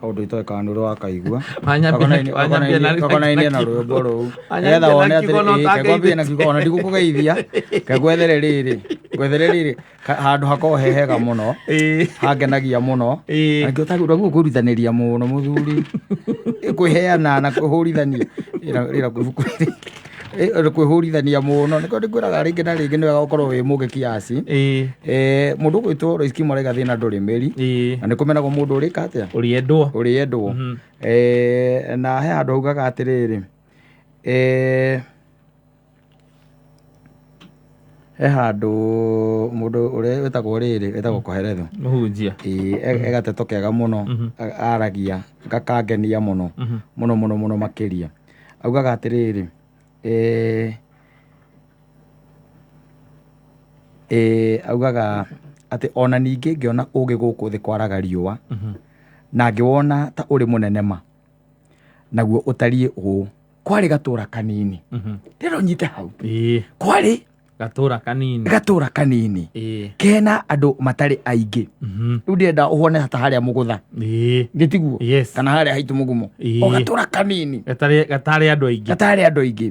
Kaũndũ itoĩ kana nĩ ũrĩ wakaigua. Wanyambia Gakonainie na na kiugo. rwĩmbo rũu. Wanyambia Nĩgetha na wone kiugo atĩrĩ, na ĩĩ, kengwambie na ũtangeithĩtie. kiugo ona ndigũkũgeithia. Kengwethere rĩrĩ, ngwethere rĩrĩ handũ hakoragwo he hega mũno. Hangenagia mũno. Na nĩkĩo ũtagĩrĩirwo kwĩrutanĩria mũno mũthuri. Kwĩheana na kwĩhũrithania. Rĩra ibuku rĩrĩ. Kwĩhũrithania mũno. Nĩkĩo ndĩkwĩraga rĩngĩ na rĩngĩ nĩ wega gũkorwo wĩ mũgĩ kiasi. Mũndũ ũgwĩtwo Lois Kimora arauga thĩna ndũrĩ mĩri. Na nĩ kũmenagwo mũndũ ũrĩka atĩa? Ũrĩendwo. Ũrĩendwo. Na he handũ augaga atĩrĩrĩ, he handũ mũndũ ũrĩa wĩtagwo rĩrĩ wĩtagwo Koheletho. Mũhunjia. Ĩĩ, e gateto kega mũno aragia gakangenia mũno mũno mũno mũno makĩria. Augaga atĩrĩrĩ, augaga atĩ ona ningĩ ngĩona ũgĩ gũkũ thĩ kwaraga riũa na ngĩwona ta ũrĩ mũnene ma, naguo ũtariĩ ũũ, kwarĩ gatũra kanini. Ndĩrenda ũnyite hau. Kwarĩ Gatũra kanini. Gatũra kanini. Kena andũ matarĩ aingĩ. Rĩu ndĩrenda ũhone ta harĩa Mũgũtha. Gĩtiguo? Yes. Kana harĩa haitũ Mũgumo. O gatũra kanini. Gatarĩ andũ aingĩ. Gatarĩ andũ aingĩ.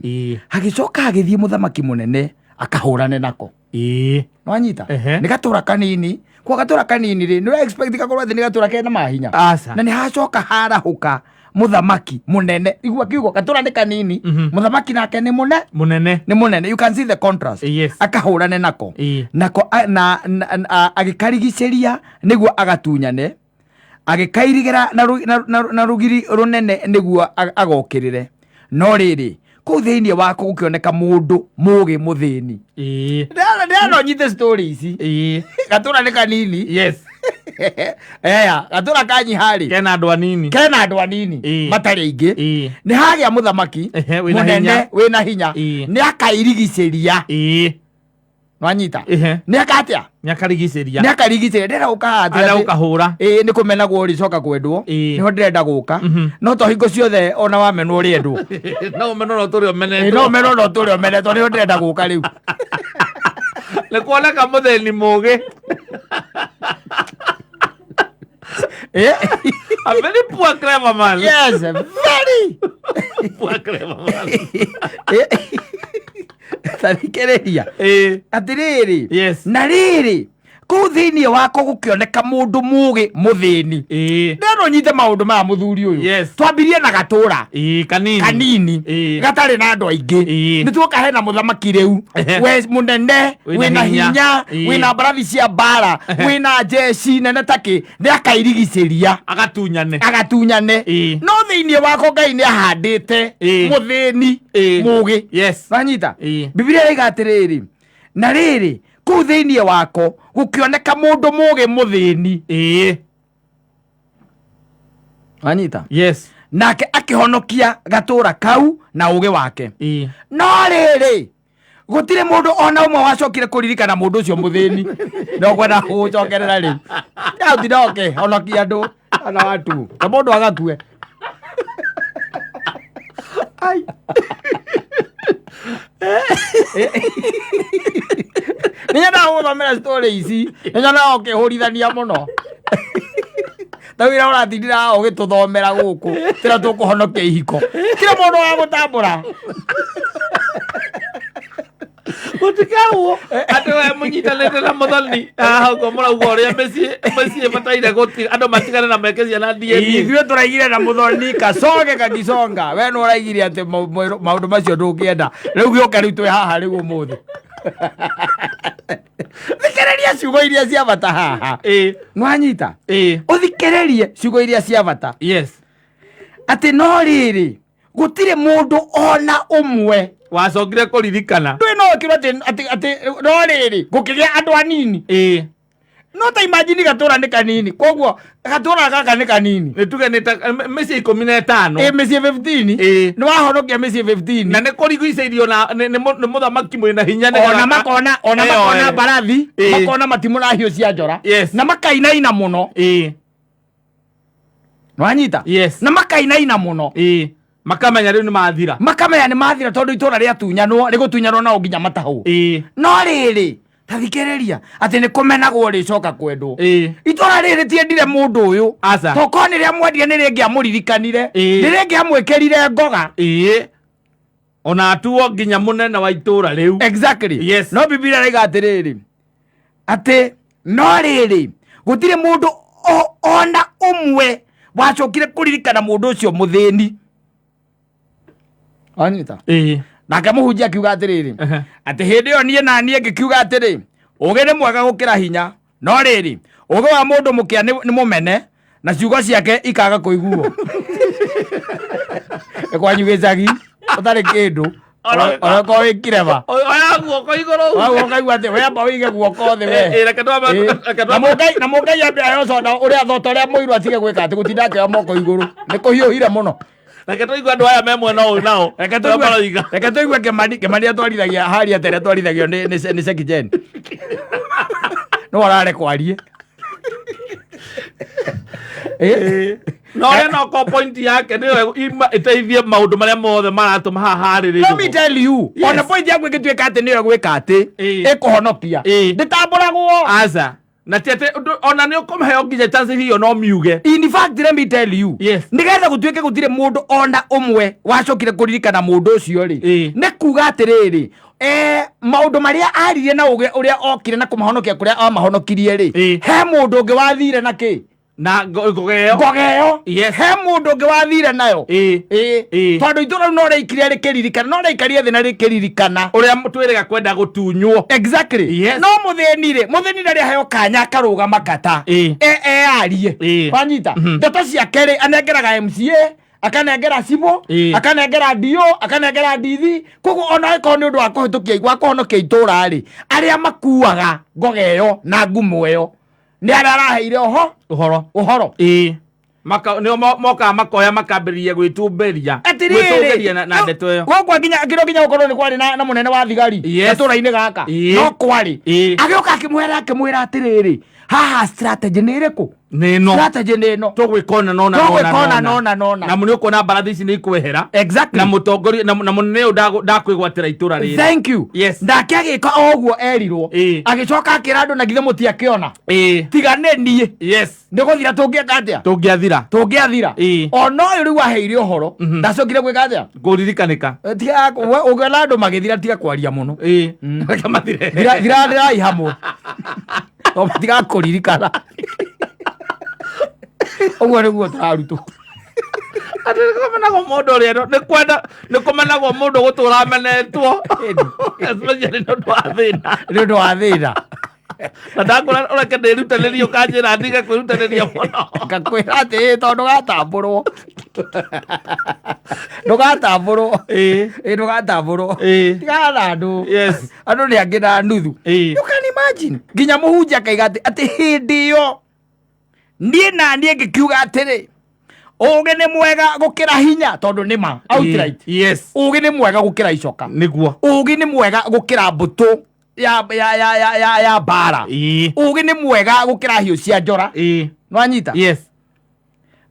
Hagĩcoka hagĩthiĩ mũthamaki mũnene akahũrane nako. Nĩwanyita? Nĩ gatũra kanini. Kwa gatũra kanini rĩ, nĩ ũra expect gakorwo atĩ nĩ gatũra kena mahinya. Aca. Na nĩ hacoka harahũka mũthamaki mũnene. Igua kiugo gatũra nĩ kanini, mũthamaki nake nĩ mũne. Mũnene. Nĩ mũnene. You can see the contrast. Akahũrane nako. Nako na, na, na, agĩkarigicĩria nĩguo agatunyane, agĩkairigĩra na na, na, na rũgiri rũnene nĩguo agokĩrĩre. No rĩrĩ, kũu thĩinĩ wako gũkĩoneka mũndũ mũgĩ mũthĩni. Ndĩrona nyite story ici. Gatũra nĩ kanini. Eya, gatũra kanyiha-rĩ. Kena andũ anini. Kena andũ anini. Matarĩ aingĩ. Nĩ hagĩa mũthamaki Wĩna mũnene hinya. wĩna hinya. Nĩ akairigicĩria. Nwanyita? Nĩ akatia? Nĩ akarigicĩria. Nĩ akarigicĩria. Ndĩrenda gũka haha atĩ Arenda atĩ gũkahũra. Ĩĩ, nĩ kũmenagwo ũrĩcoka kwendwo. Nĩho ndĩrenda gũka. No to hingo ciothe ona wamenwo ũrĩendwo. No ũmenwo no tũrĩ ũmenetwo. Ĩĩ, no ũmenwo no tũrĩ ũmenetwo. Nĩho ndĩrenda gũka rĩu. Nĩ kuoneka mũthĩni mũgĩ. A very poor clever man. Yes, very poor clever man. Tathikĩrĩria. Atĩrĩrĩ. Yes. Na rĩrĩ, kũu thĩinĩ wako gũkĩoneka mũndũ mũgĩ mũthĩni. Ndĩrenda ũnyite maũndũ maya mũthuri ũyũ. Yes. Twambirie na gatũra. Kanini. Kanini. Gatarĩ na andũ aingĩ. Nĩ tuoka hena mũthamaki rĩu. We mũnene, Wĩna wĩna hinya. hinya, wĩna mbarathi cia mbara, wĩna njeci nene takĩ, nĩ akairigicĩria. Agatunyane. Agatunyane. No thĩinĩ wako Ngai nĩ ahandĩte mũthĩni mũgĩ. Yes. Wanyita? Bibilia ĩraiga atĩrĩrĩ, na rĩrĩ, kũu thĩinĩ wako gũkĩoneka mũndũ mũgĩ mũthĩni. Wanyita? Yes. Nake akĩhonokia gatũra kau na ũgĩ wake. No rĩrĩ, gũtirĩ mũndũ ona ũmwe wacokire kũririkana mũndũ ũcio mũthĩni. No kwenda gũcokerera rĩu. Ndauti oke honokia andũ ona watu. Na mũndũ agakue. Ai. Nĩ nyendaga gũthomera story ici. Nĩ nyonaga ũkĩhũrithania mũno. Ta wĩra ũratindĩra haha ũgĩtũthomera gũkũ. Tĩra tũkũhonokia ihiko. Kila mũndũ wa gũtambũra. Gũtikaguo atĩ we mũnyitanĩte na mũthoni haha ũguo mũrauga ũrĩa mĩciĩ ĩbataire andũ matigane na meke ciana DNA. Ithuĩ tũraigire na mũthoni kacoge kagisonga. We nĩ ũraigire atĩ maũndũ macio ndũngĩenda. Rĩu gĩũke rĩu twĩ haha rĩu ũmũthĩ. Thikĩrĩria ciugo iria cia bata haha. Nĩwanyita? Ũthikĩrĩrie ciugo iria cia bata. Yes. Atĩ no rĩrĩ, gũtirĩ mũndũ ona ũmwe wacokire kũririkana. Ndũĩ no ũkĩrwo atĩ no rĩrĩ, gũkĩgĩa andũ anini. No ta imagine gatũra nĩ kanini. Koguo gatũra gaka nĩ kanini. Nĩ tuge nĩ ta mĩciĩ ikũmi na ĩtano. Ĩ, mĩciĩ 15. Nĩ wahonokia mĩciĩ 15. Na nĩ kũrigicĩirio na nĩ mũthamaki mwĩna hinya nĩgetha Ona makona Eyoere. mbarathi, makona matimũ na hiũ cia njora. Yes. Na makainaina mũno. Wanyita? Yes. Na makainaina mũno. Makamenya rĩu nĩ mathira. Makamenya nĩ mathira tondũ itũra rĩatunyanwo, rĩgũtunyanwo nao nginya matahwo. No rĩrĩ, Ta thikĩrĩria atĩ nĩ kũmenagwo rĩcoka kwendwo. Ĩĩ. Itũra rĩrĩ rĩtiendire mũndũ ũyũ. Aca. Tokorwo nĩ rĩamwendire nĩ rĩngĩamũririkanire. Ĩĩ. Nĩ rĩngĩamwĩkĩrire ngoga. Ĩĩ, ona atuo nginya mũnene wa itũra rĩu. Exactly. Yes. No Bibilia ĩraiga atĩrĩrĩ, atĩ no rĩrĩ, gũtirĩ mũndũ ona ũmwe wacokire kũririkana mũndũ ũcio mũthĩni. Wanyita? Ĩĩ. Nake mũhunjia akiuga atĩrĩrĩ, Ehe. atĩ hĩndĩ ĩyo niĩ na niĩ ngĩkiuga atĩrĩ, ũũgĩ nĩ mwega gũkĩra hinya, no rĩrĩ, ũũgĩ wa mũndũ mũkĩa nĩ mũmene, na ciugo ciake ikaga kũiguo. Nĩ kwanyu gĩcagi ũtarĩ kĩndũ, onokorwo wĩ kirema. Oya guoko igũrũ. Wau ũkaigua atĩ we amba ũige guoko thĩ we. Ĩĩ, reke twambe- Ĩĩ. reke Na twambe- Mũngai, na Mũngai ambe aheo soda ũrĩa thota ũrĩa mũirũ atige gwĩka atĩ gũtinda akĩoya moko igũrũ nĩ kũhiũhire mũno. Reke tũigue andũ aya me mwena ũyũ nao. Reke Ũrĩa tũigue, maroiga. reke tũigue Kĩmani, Kĩmani atwarithagia hari atĩ atwarithagio nĩ Seki Jen. No ararekwo arie. Ĩĩ. Na ũrĩa no ko point yake nĩyo ĩteithie maũndũ marĩa mothe maratũma haha harĩrĩrio. Let me tell you, Yes. ona point yaku ĩngĩtuĩka atĩ nĩyo ĩgwĩka atĩ Ĩĩ. ĩkũhonokia, Ĩĩ. ndĩtambũragwo. Aca. Na ti atĩ ona nĩ ũkũmũheo nginya chance hiyo no miuge. In fact, let me tell you, Yes. nĩgetha gũtuĩke gũtirĩ mũndũ ona ũmwe wacokire kũririkana mũndũ ũcio rĩ, Ĩĩ. nĩ kuga atĩrĩrĩ, maũndũ marĩa aririe na ũgĩ ũrĩa okire na kũmahonokia kũrĩa amahonokirie rĩ, Ĩĩ. he mũndũ ũngĩ wathire na kĩ? Na ngoga ĩyo. Ngoga ĩyo. Yes. He mũndũ ũngĩ wathire nayo. Ĩĩ. Ĩĩ. Ĩĩ. Tondũ itũra rĩu no rĩikire rĩkĩririkana, no rĩaikarire thĩ na rĩkĩririkana. Ũrĩa twĩrĩga kwenda gũtunywo. Exactly. Yes. No mũthĩni rĩ, mũthĩni ndarĩ aheo kanya akarũgama kata. Ĩĩ. Eyarie. Ĩĩ. Wanyita? Ndeto ciake rĩ, anengeraga MCA, akanengera cibũ, Ĩĩ. akanengera DO, akanengera DV. Koguo ona angĩkorwo nĩ ũndũ wa kũhĩtũkia, wa kũhonokia itũra rĩ, arĩa makuaga ngoga ĩyo na ngumo ĩyo nĩ arĩa araheire Ũhoro. ũhoro. Ĩĩ. Nĩo mokaga makoya makambĩrĩria gwĩtumberia. Gwĩtũngĩria na ndeto ĩyo. Gũkũ nginya kĩro nginya gũkorwo nĩ kwarĩ na mũnene wa thigari Yes. gatũra-inĩ gaka. Ĩĩ. No kwarĩ. Ĩĩ. Agĩũka akĩmwĩra atĩrĩrĩ, haha strategy nĩ ĩrĩkũ? Nĩ ĩno. Strategy nĩ ĩno. Tũgwĩka ũna na ũna na Tũgwĩka ũna ũna na na ũna. ũna na ũna. Na nĩ ũkuona mbarathi ici nĩ ikwehera. Exactly. Na mũtongoria, na mũnene ũyũ ndakwĩgwatĩra itũra rĩrĩ. Thank you. Yes. Nake agĩka o ũguo erirwo. Ĩĩ. Agĩcoka akĩra andũ na githĩ mũtiakĩona. Ĩĩ. Tiga nĩ niĩ. Yes. Nĩ gũthira tũngĩeka atĩa? Tũngĩathira. Tũngĩathira. Ĩĩ. Ona ũyũ rĩu aheire ũhoro, ndacokire gwĩka atĩa? Kũririkanĩka. Tiga ũngĩona andũ magĩthira tiga kwaria mũno. Ĩĩ. Reke mathire. Thira thira thirai hamwe. O matigakũririkana. Ũguo nĩguo tũrarutwo. Atĩ nĩ kũmenagwo mũndũ ũrĩa nĩ kwenda, nĩ kũmenagwo mũndũ gũtũra amenetwo. Especially nĩ ũndũ wa thĩna. Nĩ ũndũ wa thĩna. Na ndakũra ũreke ndĩrutanĩrie ũkanjĩra ndige kwĩrutanĩria mũno. Ngakwĩra atĩ ĩ, tondũ ndũgatambũrwo. Ndũgatambũrwo. Ĩĩ. Ĩ, ndũgatambũrwo. Ĩĩ. Tigana na andũ. Yes. Andũ nĩ angĩ na nuthu. Ĩĩ. You can imagine. Nginya mũhunjia akaiga atĩ hĩndĩ ĩyo niĩ na niĩ ngĩkiuga atĩrĩ, ũũgĩ nĩ mwega gũkĩra hinya, tondũ nĩ ma outright. Yes. Ũũgĩ nĩ mwega gũkĩra icoka. Nĩguo. Ũũgĩ nĩ mwega gũkĩra mbũtũ ya mbara. Ĩĩ. Ũũgĩ nĩ mwega gũkĩra hiũ cia njora. Ĩĩ. Nĩwanyita? Yes.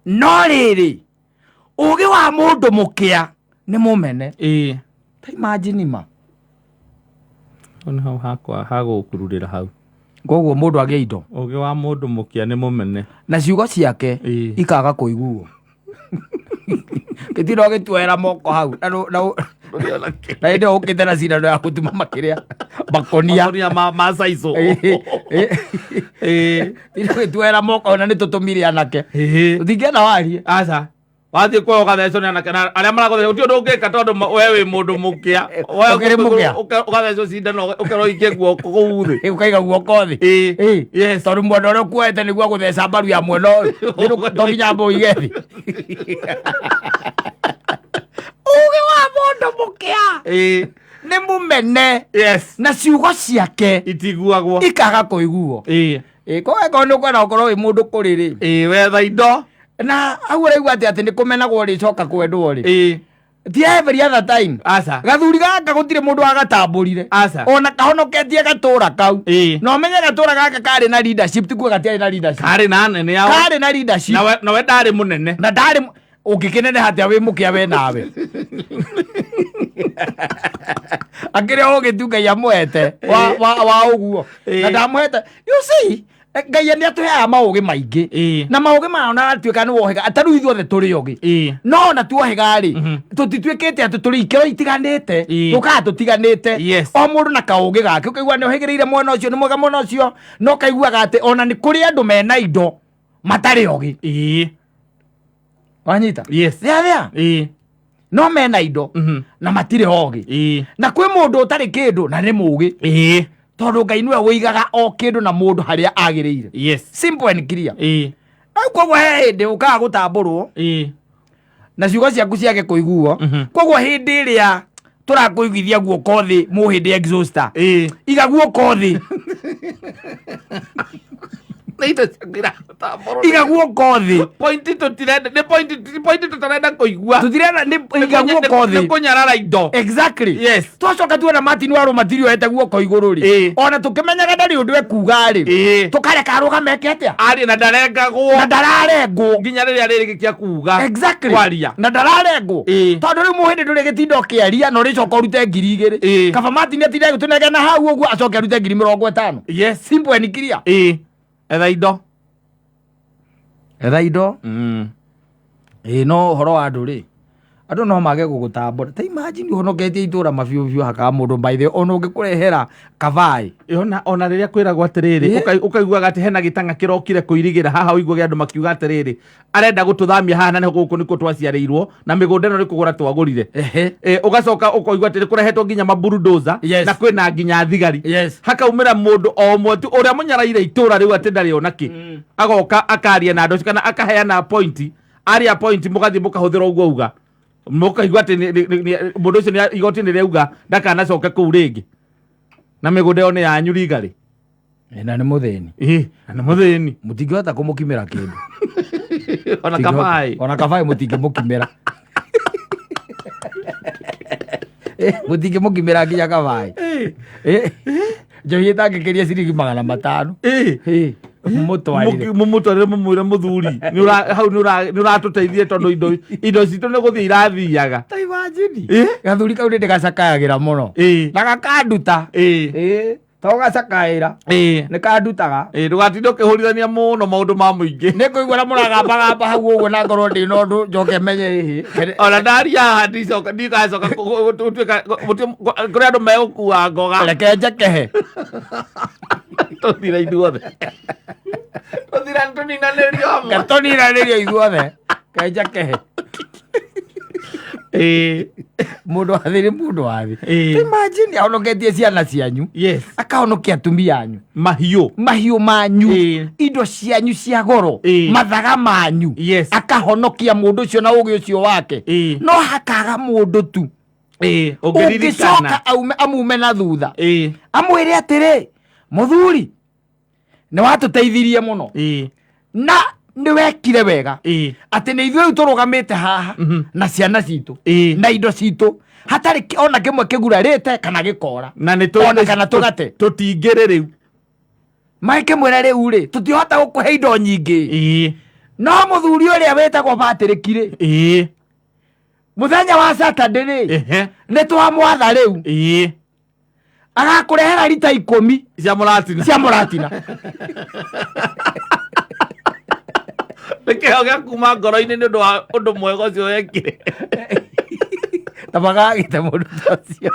No rĩrĩ, ũũgĩ wa mũndũ mũkĩa nĩ mũmene. Ĩĩ. Ta imagine ma. Hau nĩ hau hakwa hagũkururĩra hau. Koguo mũndũ agĩe indo. Ũũgĩ wa mũndũ mũkĩa nĩ mũmene. Na ciugo ciake Ĩĩ. ikaga kũiguo. Gĩtirĩ ũgĩtuoera moko hau. Na na hĩndĩ ĩyo ũkĩte na cindano ya gũtuma makĩrĩa makonia. Makonia ma saizo. Ĩĩ. Ĩĩ. Gĩtirĩ ũgĩtuoera moko na nĩ tũtũmire anake. Ĩĩ. Tũtingĩenda warie. Aca. Wathiĩ kuoya ũgathecwo nĩ anake na arĩa maragũtheca gũtirĩ ũndũ ũngĩka tondũ we wĩ mũndũ mũkĩa. We Ũkĩrĩ mũkĩa? Ũgathecwo cindano ũkerwo ũikie guoko kũu thĩ. Ĩ, ũkaiga guoko thĩ. Ĩĩ. Ĩĩ. Yes. Tondũ mwena ũrĩa ũkuoete nĩguo agũtheca mbaru ya mwena ũyũ. To nginya amba ũige thĩ. Ũũgĩ wa mũndũ mũkĩa Ĩĩ. nĩ mũmene. Yes. Na ciugo ciake Itiguagwo. ikaga kũiguo. Ĩĩ. Ĩĩ, koguo angĩkorwo nĩ ũkwenda gũkorwo wĩ mũndũ kũrĩ rĩ. Ĩĩ, wetha indo. Na hau ũraigua atĩ nĩ kũmenagwo rĩcoka kwendwo rĩ. Ĩĩ. Ti every other time. Aca. Gathuri gaka gũtirĩ mũndũ wagatambũrire. Aca. Ona kahonoketie gatũra kau. Ĩĩ. Na ũmenye gatũra gaka karĩ na leadership, ti kuga gatiarĩ na leadership. Karĩ na anene ao. Karĩ na leadership. Na we ndarĩ mũnene. Na ndarĩ Ũngĩkĩneneha atĩa wĩ mũkĩa we nawe? Akĩrĩ ũgĩ tu Ngai amũhete wa ũguo. Na ndamũhete. You see, Ngai nĩ atũheaga maũgĩ maingĩ. Na maũgĩ maya ona aratuĩka nĩ wohĩga, ta rĩu ithuothe tũrĩ ogĩ. No ona tuohĩga rĩ, tũtituĩkĩte atĩ tũrĩ ikĩro itiganĩte, tũkaga tũtiganĩte. O mũndũ na kaũgĩ gake, ũkaigua nĩ ũhĩgĩrĩire mwena ũcio, nĩ mwega mwena ũcio, no ũkaiguaga atĩ ona nĩ kũrĩ andũ mena indo matarĩ ogĩ. Wanyita? Yes. Thĩa thĩa. No mena indo na matirĩ ogĩ. Na kwĩ mũndũ ũtarĩ kĩndũ na nĩ mũgĩ. Tondũ Ngai nĩwe ũigaga o kĩndũ na mũndũ harĩa agĩrĩire. Simple and clear. Rĩu koguo he hĩndĩ ũkaga gũtambũrwo na ciugo ciaku ciage kũiguo. Koguo hĩndĩ ĩrĩa tũrakũiguithia guoko thĩ mũhĩndĩ exhauster. Iga guoko thĩ. Nĩ indo ciaku iratambũrwo. Iga guoko thĩ. Point tũtirenda, nĩ point, nĩ point tũtarenda kũigua. Tũtirenda nĩ iga guoko Nĩ thĩ. kũnyarara indo. Exactly. Yes. Twacoka tuona Martin wa Rũmatiri oete guoko igũrũ rĩ. Ona tũkĩmenyaga ndarĩ ũndũ ekuga rĩ. Tũkareka arũgame eke atĩa? Arie na ndarengagwo. Na ndararengwo. Nginya rĩrĩa arĩrĩkia kuga. Exactly. Kwaria. Na ndararengwo. Tondũ rĩu mũhĩndĩ ndũrĩ gĩtinda ũkĩaria na ũrĩcoka ũrute 2000. Kaba Martin atinde agĩtũnegena hau ũguo acoke arute 50,000. Yes. Simple and clear. Etha indo. Etha indo. Ĩĩ no ũhoro wa andũ rĩ, andũ no mage gũgũtambũra. Ta imagine ũhonoketie itũra mabiũ biũ hakaga mũndũ by the way, ona ũngĩkũrehera kabaĩ. Ona rĩrĩa kwĩragwo atĩrĩrĩ, ũkaiguaga atĩ hena gĩtang'a kĩrokire kũirigĩra haha, ũiguage andũ makiuga atĩrĩrĩ, arenda gũtũthamia haha na nĩho gũkũ nĩkuo twaciarĩirwo na mĩgũnda ĩno nĩ kũgũra twagũrire. Ũgacoka ũkoigua atĩ nĩ kũrehetwo nginya maburudoza na kwĩna nginya thigari. Hakaumĩra mũndũ o ũmwe tu ũrĩa mũnyaraire itũra rĩu atĩ ndarĩ ona kĩ. Agoka akaria na andũ acio kana akaheana point, aria point mũgathiĩ mũkahũthĩra ũguo auga. Mũkaigua atĩ mũndũ ũcio igoti nĩ rĩauga ndakanacoke kũu rĩngĩ. Na mĩgũnda ĩyo nĩ yanyu rigarĩ. Na nĩ mũthĩni. Na nĩ mũthĩni. Mũtingĩhota kũmũkimĩra kĩndũ. Ona kabaĩ. Ona kabaĩ mũtingĩmũkimĩra. Mũtingĩmũkimĩra nginya kabaĩ. Njohi ĩtangĩkĩria ciringi 500. Mũmũtwarĩre. Mũmũtwarĩre mũmwĩre mũthuri. Hau nĩ ũratũteithia tondũ indo citũ nĩ gũthiĩ irathiaga. Ta imagine. Gathuri kau nĩ ndĩgacakayagĩra mũno. Na gakanduta. To gacakaĩra. Nĩ kandutaga. Ndũgatinde ũkĩhũrithania mũno maũndũ ma mũingĩ. Nĩ ngũigua na mũragambagamba hau ũguo na ngorwo ndĩ na ũndũ njoke menye ĩhĩ. Ona ndaria haha ndicoka, ndigacoka gũtuĩka, kũrĩ andũ megũkua ngoga. Reke njekehe. Tũthire ithuothe. Tũthire tũninanĩrio hamwe. Tũninanĩrio ithuothe. Reke njekehe. Mũndũ wa thĩ nĩ mũndũ wa thĩ. Imagine ahonoketie ciana cianyu. Akahonokia atumia anyu. Mahiũ. Mahiũ manyu. Indo cianyu cia goro. Mathaga manyu. Akahonokia mũndũ ũcio na ũgĩ ũcio wake. No hakaga mũndũ tu. Ũngĩririkana. Ũngĩcoka amume na thutha. Amwĩre atĩrĩ, mũthuri, nĩ watũteithirie mũno. Na nĩ wekire wega. Atĩ nĩ ithuĩ rĩu tũrũgamĩte haha na ciana citũ. Na indo citũ. Hatarĩ ona kĩmwe kĩgurarĩte kana gĩkora. Na nĩ Ona kana tũgate. Tũtingĩrĩ rĩu. Makĩmwĩra rĩu rĩ, tũtihota gũkũhe indo nyingĩ. No mũthuri ũrĩa wĩtagwo Patrick rĩ, Mũthenya wa Saturday rĩ, nĩ twamwatha rĩu. Agakũrehera rita 10 cia mũratina. Cia mũratina. Nĩ kĩheo gĩa kuma ngoro-inĩ nĩ ũndũ wa ũndũ mwega ũcio wekire. Ta magagĩte mũndũ ta ũcio.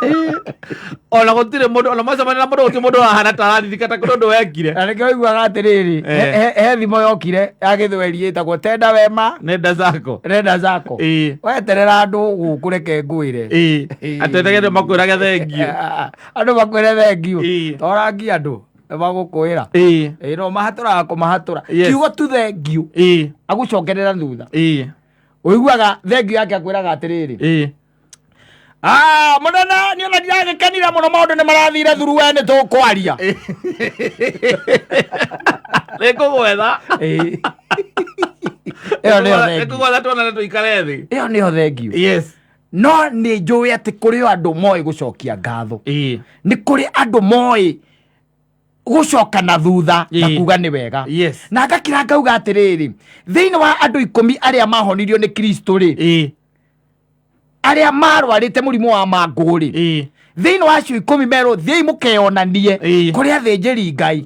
Ona gũtirĩ mũndũ, ona mwacemania na mũndũ gũtirĩ mũndũ ũrahana ta araririkana ta kũrĩ ũndũ wekire. Na nĩkĩo ũiguaga atĩrĩrĩ, he thimo yokire ya gĩthweri ĩtagwo tenda wema, nenda zako. Nenda zako. Weterera andũ gũkũ reke ngwĩre. Atĩ nĩgetha makwĩrage thengiũ. Andũ makwĩre thengiũ. Torangi andũ nĩ magũkwĩra. No mahatũraga kũmahatũra. Kiugo tu thengiũ. Agũcokerera thutha. Ũiguaga thengiũ yake akwĩraga atĩrĩrĩ. Mũnene, niĩ ona ndiragĩkenire mũno maũndũ nĩ marathire thuru we nĩ tũkwaria. Nĩngũgwetha. Ĩyo nĩyo thengiũ. Nĩngũgwetha tuonane tũikare thĩ. Ĩyo nĩyo thengiũ. No nĩ njũĩ atĩ kũrĩ o andũ moĩ gũcokia ngatho. Nĩ kũrĩ andũ moĩ Gũcoka na thutha na kuga nĩ wega. Na ngakira ngauga atĩrĩrĩ, thĩinĩ wa andũ 10 arĩa mahonirio nĩ Kristo rĩ, arĩa marwarĩte mũrimũ wa mangũ rĩ, thĩinĩ wa acio 10 merwo thiĩi mũkeyonanie kũrĩ athĩnjĩri Ngai.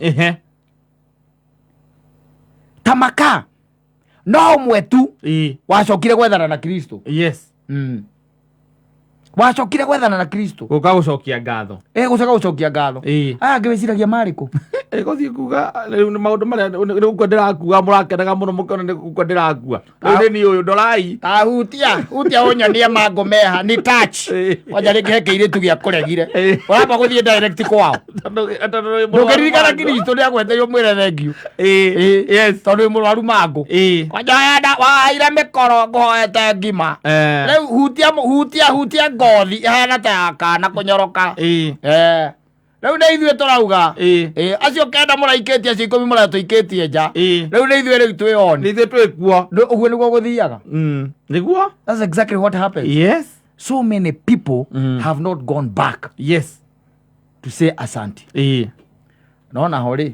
Ta maka no ũmwe tu wacokire gwethana na Kristo. Wacokire gwethana na Kristo. Gũka gũcokia ngatho. Gũcoka gũcokia ngatho. Aya angĩ wĩciragia marĩ kũ? Gũthiĩ kuga rĩu nĩ maũndũ marĩa nĩ gũkua ndĩrakua, mũrakenaga mũno mũkĩona nĩ gũkua ndĩrakua. Rĩu nĩ niĩ ũyũ, ndorai. Ta hutia, hutia ũnyonie mangũ meha, nĩ touch. Kwanja rĩngĩ he kĩirĩtu gĩa kũregire. Ũramba gũthiĩ direct kwao. Tondũ wĩ mũrwaru Ndũngĩririkana mangũ. Kristo nĩ agweteire ũmwĩre thank you. Tondũ wĩ mũrwaru mangũ. Kwanja wahaire mĩkoro ngũhoete ngima. Rĩu hutia hutia hutia ngothi ĩhana ta ya kana kũnyoroka. Rĩu nĩ ithuĩ tũrauga. Acio 9 mũraikĩtie, acio 10 mũratũikĩtie nja. Rĩu nĩ ithuĩ rĩu twĩ on. Nĩ ithuĩ twĩ kuo. Ũguo nĩguo gũthiaga. Nĩguo? That's exactly what happens. So many people have not gone back to say asante. Nona ho rĩ,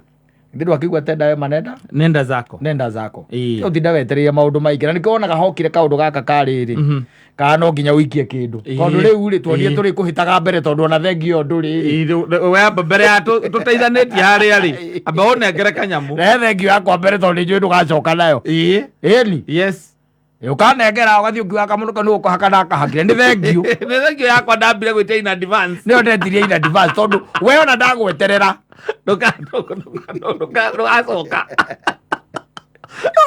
ndĩ ndwakĩigua tenda we manenda? Nenda zako. Nenda zako. Ũtinda wetereire maũndũ maingĩ. Na nĩkĩo wonaga hokire kaũndũ gaka ka rĩrĩ. Kana no nginya ũikie kĩndũ. Tondũ rĩu rĩ, tuonire tũrĩ kũhĩtaga mbere tondũ ona thengi ĩyo ndũrĩ rĩ. We amba mbere ya tũteithanĩtie harĩa rĩ, amba ũnengere kanyamũ. Rehe thengi yakwa mbere tondũ nĩnjũĩ ndũgacoka nayo. Ĩni. Ũkanengera ũgathiĩ ũkiugaga kamũndũ kau nĩ gũkũhaka na akahakire. Nĩ thengiũ. Nĩ thengiũ yakwa ndambire gwĩtia in advance. Nĩyo ndetirie in advance tondũ we ona ndagweterera. Ndũgacoka.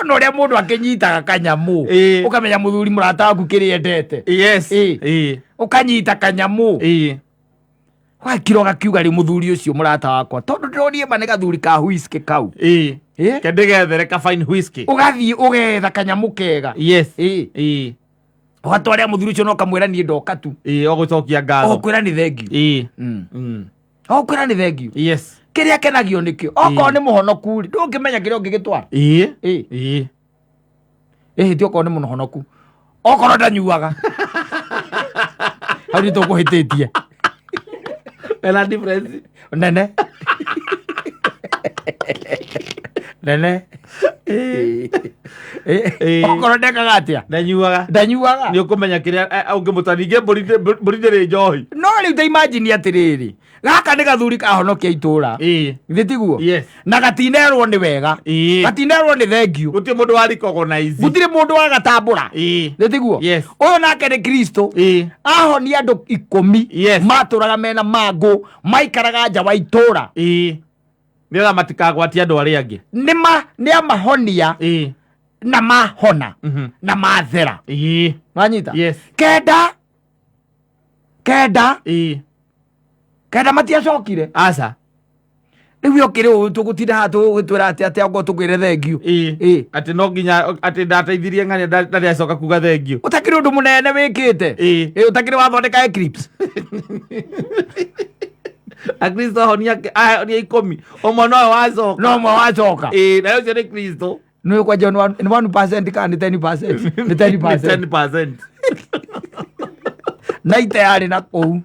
No ũrĩa mũndũ akĩnyitaga kanyamũ. Ũkamenya mũthuri mũrata waku kĩrĩa endete. Ũkanyita kanyamũ. Wakira ũgakiuga rĩu mũthuri ũcio mũrata wakwa tondũ ndĩronire ma nĩ gathuri ka whisky kau. Ke ndĩgethere ka fine whisky. Ũgathiĩ ũgetha kanyamũ kega. Ũgatwarĩra mũthuri ũcio na ũkamwĩra niĩ ndoka tu. Ũgũcokia ngatho. Ũkwĩra nĩ thengiũ. Ũkwĩra nĩ thengiũ. Kĩrĩa kenagio nĩkĩo. Okorwo nĩ mũhonoku rĩ, ndũngĩmenya kĩrĩa ũngĩgĩtwara. Ĩhĩtie okorwo nĩ mũhonoku. Okorwo ndanyuaga. Hau nĩ tũkũhĩtĩtie. Ena difference. Nene. Nene. Okorwo ndekaga atĩa? Ndanyuaga. Ndanyuaga. Nĩ ũkũmenya kĩrĩa ũngĩmũtwara. Ningĩ mbũri ndĩrĩ njohi. No rĩu ta imagine atĩrĩrĩ, gaka nĩ gathuri kahonokia itũra. Githĩ tiguo? Na gatinerwo nĩ wega. Gatinerwo nĩ thengiũ. Gũtirĩ mũndũ wa recognize. Gũtirĩ mũndũ wagatambũra. Githĩ tiguo? Ũyũ nake nĩ Kristo. Ahonia andũ 10. Matũraga mena mangũ, maikaraga nja wa itũra. Nĩgetha matikagwatie andũ arĩa angĩ. Nĩ nĩ amahonia na mahona na mathera. Wanyita? 9. 9. 9 matiacokire. Aca. Rĩu ũkĩrĩ ũũ tũgũtinda haha tũgũgĩtwĩra atĩ atĩ angorwo tũkwĩre thengiũ. Atĩ no nginya atĩ ndateithirie ng'ania ndarĩ acoka kuga thengiũ. Ũtakĩrĩ ũndũ mũnene wĩkĩte. Ũtakĩrĩ wathondeka eclipse. Akristo ahonia 10. Ũmwe nowe wacoka. No ũmwe wacoka. Na ũcio nĩ Kristo. Nĩ kwanja nĩ 1% kana nĩ 10%? Nĩ 10%. 10%. Na ite yarĩ na kũu.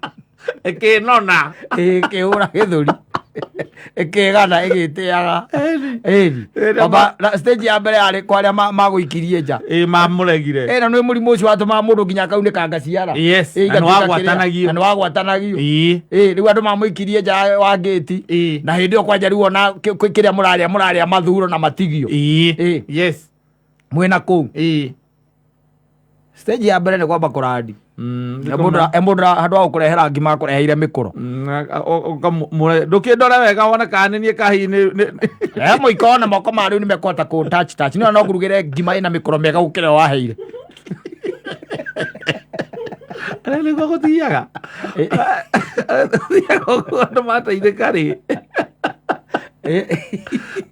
Ĩkĩnona. Ĩkĩhũra gĩthũri. Ĩkĩgana ĩgĩtĩaga. Ĩni. Kwamba, na stage ya mbere yarĩ kwa arĩa magũikirie nja. Mamũregire. Na nĩ mũrimũ ũcio watũmaga mũndũ nginya akaunĩkanga ciara. Na nĩ Igatuĩka kĩrĩa. wagwatanagio. Na nĩ wagwatanagio. Rĩu andũ mamũikirie nja wa ngĩti. Na hĩndĩ ĩyo kwanja rĩu ona kĩrĩa mũrarĩa, mũrarĩa mathuro na matigio. Mwĩna kũu. Stage ya mbere nĩ kwamba kũrandi. Mũndũ handũ ha gũkũrehera ngima akũreheire mĩkũro. Ndũkĩndore wega wone kana nĩ niĩ kahihi Mũiko ona moko ma rĩu nĩ mekũhota kũ touch touch. Nĩ no ngũrugĩre ngima ĩna mĩkũro mĩega gũkĩra ĩyo waheire. Rĩu nĩguo gũthiaga. Gũthiaga ũguo andũ mateithĩka rĩ.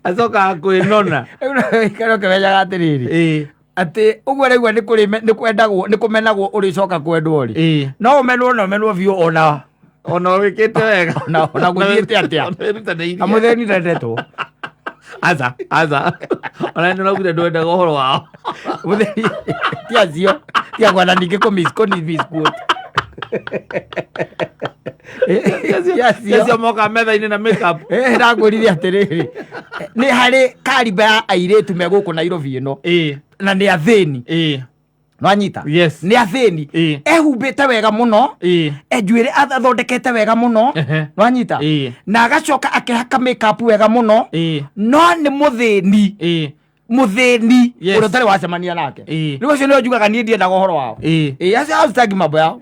Acokaga kwĩnona. Rĩu no ũikare ũkĩmenyaga atĩrĩrĩ. Atĩ ũguo ũraigua nĩ kũrĩ nĩ kwendagwo, nĩ kũmenagwo ũrĩcoka kwendwo rĩ. No ũmenwo na ũmenwo biũ ona Ona wĩkĩte wega. Ona gũthiĩte atĩa? Ona wĩrutanĩirie. Na mũthĩni ndendetwo. Aca, aca. Ona nĩ ũraugire ndwendaga ũhoro wao. Mũthĩni, ti acio. Ti akwa na ningĩ kũ miss, kũ misquote. Acio moka metha-inĩ na makeup. Ndakwĩrire atĩrĩrĩ, nĩ harĩ kariba ya airĩtu me gũkũ Nairobi ĩno na nĩ athĩni. Nwanyita? Yes. Nĩ athĩni. Ehumbĩte wega mũno, njuĩrĩ athondekete wega mũno. Nwanyita? Na agacoka akehaka makeup wega mũno, no nĩ mũthĩni. Mũthĩni ũrĩa ũtarĩ wacemania nake. Rĩu acio nĩo njugaga niĩ ndiendaga ũhoro wao. Acio hao sitaki mambo yao.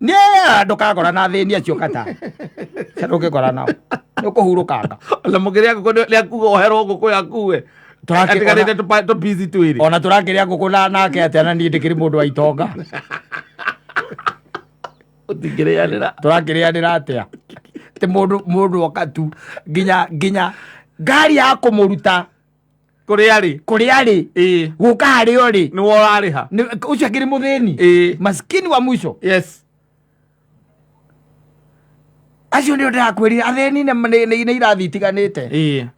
Niĩ ndũkagora na athĩni acio kata cia ndũngĩkora nao nĩ ũkũhurũkanga. Ona mũkĩrĩa ngũkũ nĩ akuga oherwo ngũkũ yakuwe. Atigarĩte tũpici twĩrĩ. Ona tũrakĩrĩa ngũkũ na nake atĩa, na niĩ ndĩkĩrĩ mũndũ wa itonga. Ũtingĩrĩanĩra. Tũrakĩrĩanĩra atĩa? Atĩ mũndũ oka tu nginya ngari ya kũmũruta kũrĩa rĩ, kũrĩa rĩ, gũka harĩa ũrĩ, nĩwe ũrarĩha. Ũcio akĩrĩ mũthĩni. Maskini wa mwisho. Acio nĩo ndĩrakwĩrire athĩni nĩ irathi itiganĩte.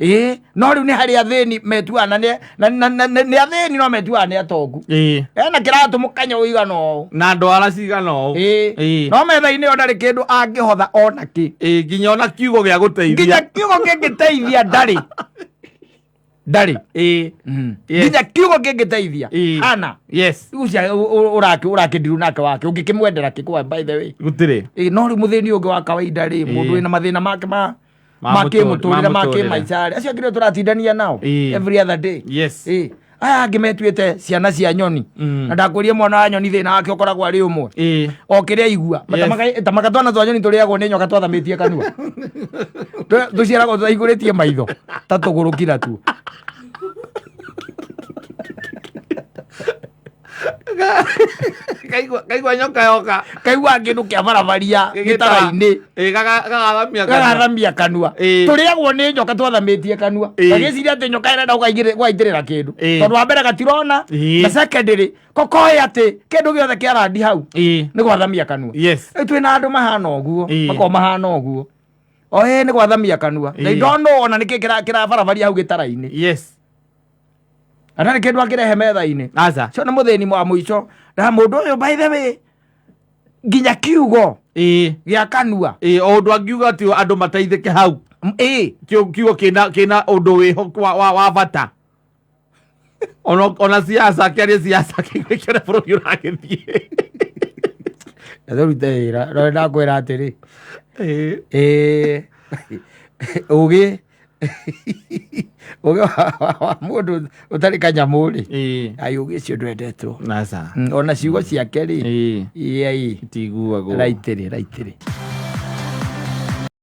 Ĩĩ, no rĩu nĩ harĩ athĩni metuaga na nĩ athĩni no metuaga nĩ atongu. Ena kĩratũ mũkanya ũigana ũũ. Na ndwara cigana ũũ. No metha-inĩ ĩyo ndarĩ kĩndũ angĩhotha ona kĩ. Nginya ona kiugo gĩa gũteithia. Nginya kiugo kĩngĩteithia ndarĩ, ndarĩ. Nginya kiugo kĩngĩteithia hana. Ũcio ũrakĩndiru nake wake ũngĩkĩmwendera kĩkwa, by the way. Gũtirĩ. Ĩĩ, no rĩu mũthĩni ũngĩ wa kawaida rĩ, mũndũ wĩna mathĩna make ma Ma ma mũtũrĩre, kĩmũtũrĩre, ma ma mũtũrĩre. kĩmaica rĩ, acio angĩ nĩo tũratindania nao every other day. Ĩĩ, aya angĩ metuĩte ciana cia nyoni. Na ndakwĩrie mwana wa nyoni thĩna wake ũkoragwo arĩ ũmwe, o kĩrĩa igua. Tamaka twana twa nyoni tũrĩagwo nĩ nyoka twathamĩtie kanua. Tũciaragwo tũtahingũrĩtie maitho ta tũgũrũki natuo. Kaigua nyoka yoka. Kaigua kĩndũ kĩa barabaria gĩtara-inĩ. Gagathamia kanua. Gagathamia kanua. Tũrĩagwo nĩ nyoka twathamĩtie kanua. Gagĩciria atĩ nyoka ĩrenda gũgaitĩrĩra kĩndũ. Tondũ wa mbere gatirona, na secondary kokoĩ atĩ kĩndũ gĩothe kĩarandi hau nĩ gwathamia kanua. Rĩu twĩna andũ mahana ũguo. Makoragwo mahana ũguo o ĩ nĩ gwathamia kanua. They don't know ona nĩkĩ kĩrabarabaria hau gĩtara-inĩ. Na ndarĩ kĩndũ angĩrehe metha-inĩ. Aca. Cio nĩ mũthĩni wa mũico na mũndũ ũyũ, by the way, nginya kiugo gĩa kanua. O ũndũ angiuga atĩ andũ mateithĩke hau. Kiugo kĩna ũndũ wĩho wa bata. Ona siasa, akĩaria siasa kĩrĩa bũrũri ũragĩthiĩ. Tũrute wĩra no ndakwĩra atĩrĩ, ũgĩ wa mũndũ ũtarĩ kanyamũ rĩ, ai, ũgĩ ũcio ndwendetwo. Aca. Ona ciugo ciake rĩ, ai, Itiguagwo. Raitĩrĩ raitĩrĩ.